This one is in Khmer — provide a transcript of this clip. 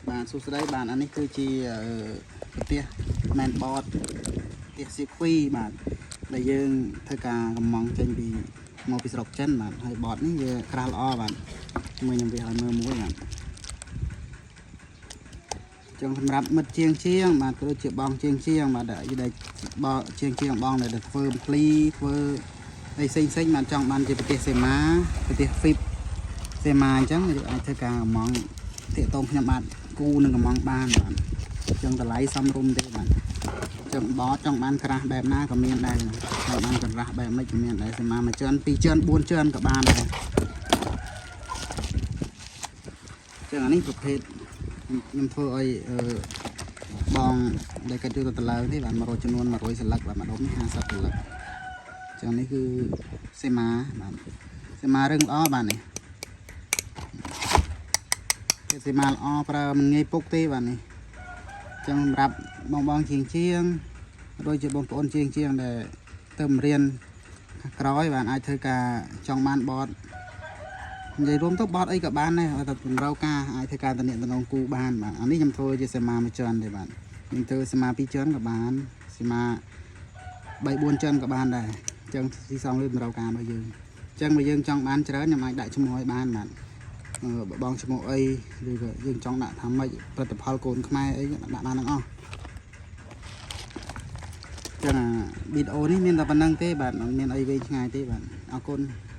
បាទសួស្តីបាទអានេះគឺជាប្រទេស main board ផ្ទះសៀគ្វីបាទដែលយើងធ្វើការកំងចេញពីមកពីស្រុកចិនបាទហើយ board នេះវាក្រាស់ល្អបាទមួយខ្ញុំវាឲ្យមើលមួយបាទចង់សម្រាប់មិត្តជាងជាងបាទក៏ដូចជាបងជាងជាងបាទដែលដែលបជាងជាងបងដែលធ្វើភ្លីធ្វើអីផ្សេងផ្សេងបាទចង់បានជាប្រទេសសេម៉ាប្រទេសហ្វីបសេម៉ាអញ្ចឹងយើងអាចធ្វើការកំងតាកតងខ្ញុំបាទគូនឹងកំងបានបាទចឹងតម្លៃសមរម្យទេបាទ ចង់បតចង់បានក្រាស់បែបណាក៏មានដែរចង់បានកម្រាស់បែបម៉េចក៏មានដែរសមាមួយជាន់ពីរជាន់4ជាន់ក៏បានដែរចឹងអានេះប្រភេទខ្ញុំធ្វើឲ្យអឺបងដែលកាត់យកទៅតឡើងទេបាទ100ចំនួន100សន្លឹកបាទម្ដុំនេះ50សន្លឹកចឹងនេះគឺសេម៉ាបាទសេម៉ារឹងល្អបាទនេះគេសេម៉ាល្អប្រើមិនងាយពុកទេបាទនេះចឹងសម្រាប់បងបងជាងជាង ដូចជាបងប្អូនជាងជាងដែលទៅរៀនក្រោយបានអាចធ្វើការចង់បាន board និយាយរួមទៅ board អីក៏បានដែរតែតម្រូវការអាចធ្វើការតំណតំណងគូបានបាទអានេះខ្ញុំធ្វើជាសមាមួយជាន់ទេបាទខ្ញុំធ្វើសមាពីរជាន់ក៏បានសមា3 4ជាន់ក៏បានដែរអញ្ចឹងស៊ីសងលើតម្រូវការរបស់យើងអញ្ចឹងបើយើងចង់បានច្រើនខ្ញុំអាចដាក់ឈ្មោះឲ្យបានបាទអឺបងឈ្មោះអីឬក៏យើងចង់ដាក់ថាម៉េចផលិតផលកូនខ្មែរអីដាក់បានទាំងអស់ ចឹងអាវីដេអូនេះមានតែប៉ុណ្្នឹងទេបាទអត់មានអីវែងឆ្ងាយទេបាទអរគុណ។